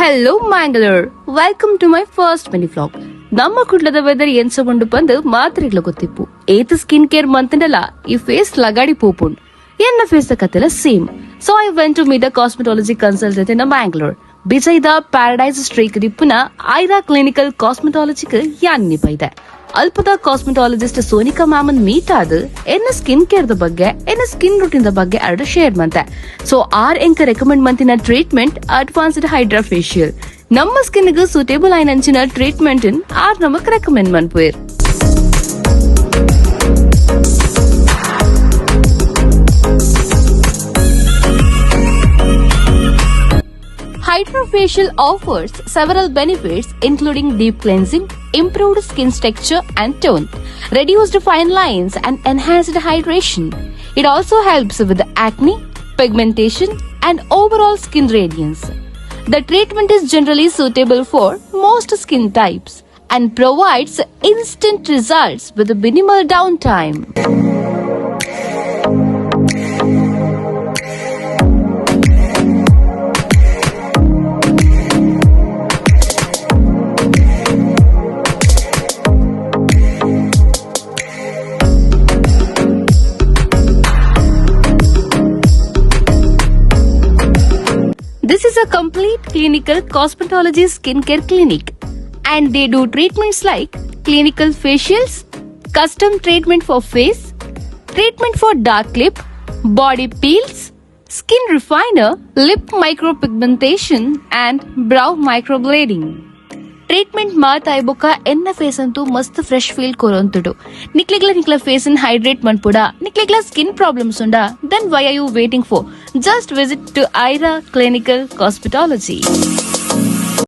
Hello Mangalore, welcome to my first mini vlog. ನಮ್ಮ ಕುಡ್ಲದ weather ಎಂಚ ಉಂಡು ಪಂದ್ ಮಾತ್ರೆಗ್ಲ ಗೊತ್ತಿಪ್ಪು. ಏತ್ ಸ್ಕಿನ್ ಕೇರ್ ಮಂತಂಡಲ ಈ ಫೇಸ್ ಲಗಾಡಿ ಪೋಪುಂಡ್. ಎನ್ನ face ಕತೆಲ same. So I went to meet the cosmetology consultant in Mangalore. ಬಿಜೈದ paradise streak ದಿಪ್ಪುನ ಐರಾ clinical ಕಾಸ್ಮೆಟಾಲಜಿಕ್ ಯಾನ್ ನಿಪೈದೆ. ಅಲ್ಪದ ಕಾಸ್ಮೆಟಾಲಜಿಸ್ಟ್ ಸೋನಿಕಾ ma'am meet ಆದ್ ಎನ್ನ skin care the ಬಗ್ಗೆ, ಎನ್ನ ಸ್ಕಿನ್ ರುಟೀನ್ the ಬಗ್ಗೆ ಅರ್ಡ ಶೇರ್ ಮಂತೆ. ಸೊ ಆರ್ ಎಂಕ ರೆಕಮೆಂಡ್ ಮಂತಿನ treatment advanced hydra facial. ನಮ್ಮ ಸ್ಕಿನ್ ಗ್ ಸೂಟೇಬಲ್ ಆಯಿನಂಚಿನ ಟ್ರೀಟ್ಮೆಂಟ್ ಆರ್ ನಮಕ್ ರೆಕಮೆಂಡ್ ಮನ್ಪುವೆರ್. Hydrofacial offers several benefits including deep cleansing, improved skin texture and tone, reduced fine lines and enhanced hydration. It also helps with acne, pigmentation and overall skin radiance. The treatment is generally suitable for most skin types and provides instant results with minimal downtime. This is a complete clinical cosmetology skincare clinic and they do treatments like clinical facials, custom treatment for face, treatment for dark lip, body peels, skin refiner, lip micropigmentation and brow microblading. Treatment ಮಾತಾಯ್ ಬೊಕ್ಕ ಎನ್ನ face ಅಂತೂ ಮಸ್ತ್ fresh feel ಕೊರೊಂತುಡು. ನಿಕ್ಲೆಗ್ಲ ನಿಕ್ಲ face hydrate ಮನ್ಪುಡ, ನಿಕ್ಲೆಗ್ಲ skin problems ಉಂಡ, then why are you waiting for? Just visit to Aira Clinical Cosmetology.